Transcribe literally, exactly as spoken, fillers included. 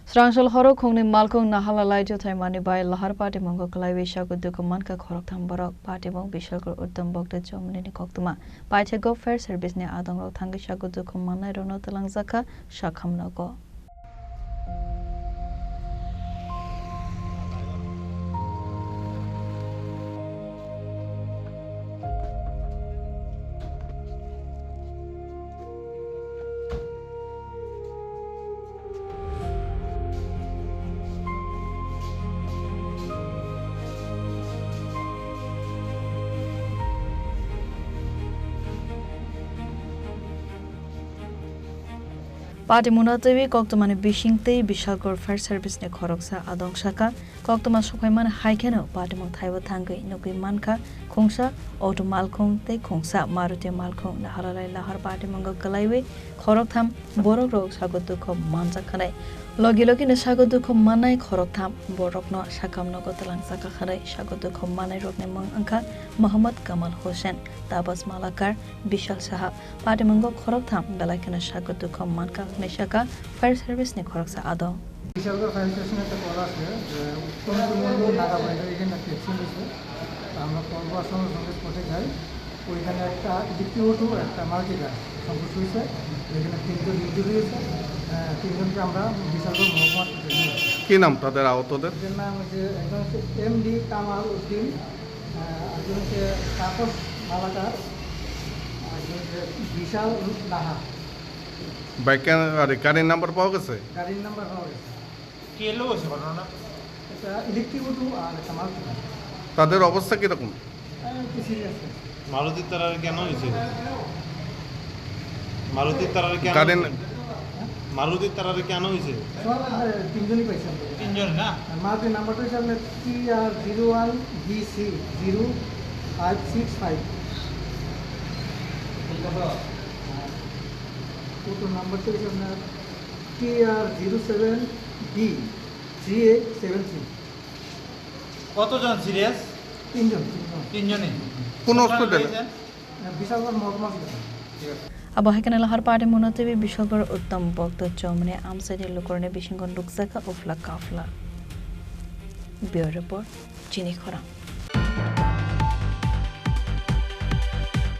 Srangsul horo khungni malkhung nahalalai juthai mani bai lahar patimungo kwlaiwi sago dukhu mankha khoroktham borok. Patimung Bishalgarh Uttam Bhakta Chomnini koktwma paithakgo fire service ni adongrok thangwi sago dukhu mannairokno twlangjakha sakhamnogo. Patimungno twiwi koktwmani bisingtwi Bishalgarh Fire Service ni khoroksa adong saka. Koktwma sokphaimani hai kheno patimung thaibo thangwi nugwi mankha, khungsa auto malkhung tei khungsa Maruti malkhung nahalalai lahar patimungo kwlaiwi khoroktham borokrok sago dukhu manjak khanai. Logi logino sago dukhu mannai khoroktham borokno sakhamnogo twlangjakha khanai. Sago dukhu mannairokni mung wngkha Mohammad Kamal Hussain, Tabas Malakar, Bishal Saha. Patimungo khoroktham belai kheno sago dukhu mankha hwnwi sakha fire service ni khoroksa adong. Bishalgarh fire স্টেশনে একটা কল আসে যে উত্তম তুমুল নাগা বাইরে এখানে একটা অ্যাক্সিডেন্ট হয়েছে। তো আমরা কল পাওয়ার সঙ্গে সঙ্গে স্পটে যাই। ওইখানে একটা ইলেকট্রিক অটো, একটা মাল্টি কার সংঘর্ষ হয়েছে। এখানে তিনজন ইনজুরি হয়েছে। আহ, তিনজনকে আমরা বিশালগড় মহকুমা হাসপাতালে নিয়ে আসি। কি নাম তাদের আহতদের? এদের নাম হচ্ছে, একজন হচ্ছে এম ডি কামাল উদ্দিন, আহ, একজন হচ্ছে তাপস মালাকার, আর একজন হচ্ছে বিশাল লাহা। বাইক, আরে, গাড়ির নাম্বার পাওয়া গেছে? গাড়ির নাম্বার পাওয়া গেছে। কি এলো হয়েছে ঘটনাটা? একটা ইলেকট্রিক অটো আর একটা মাল ছিল। তাদের অবস্থা কিরকম? আহ, একটু সিরিয়াস আছে। মারুতি তারারে কেন হয়েছে? মারুতি তারারে কেন গাড়ি হয়েছে? হ্যাঁ? মারুতি তারারে কেন হয়েছে? সব আমরা তিনজনই পাইছি আমরা। তিনজন না? আর মারুতির নাম্বারটা হচ্ছে আপনার T R zero one V C zero five six five. আর অটোর নাম্বারটা হচ্ছে আপনার T R zero seven D three eight seven three. কতজন সিরিয়াস? তিনজন, তিনজন। তিনজনই? কোন হসপিটালে? হ্যাঁ, বিশালগড় মহকুমা হসপিটাল। ঠিক আছে। Abo hai kheno lahar patimungno twiwi Bishalgarh Uttam Bhakta Chomnini amchaini lukurokni bisingo nukjakha uphla kaphla. Bureau Report, Chini Khorang.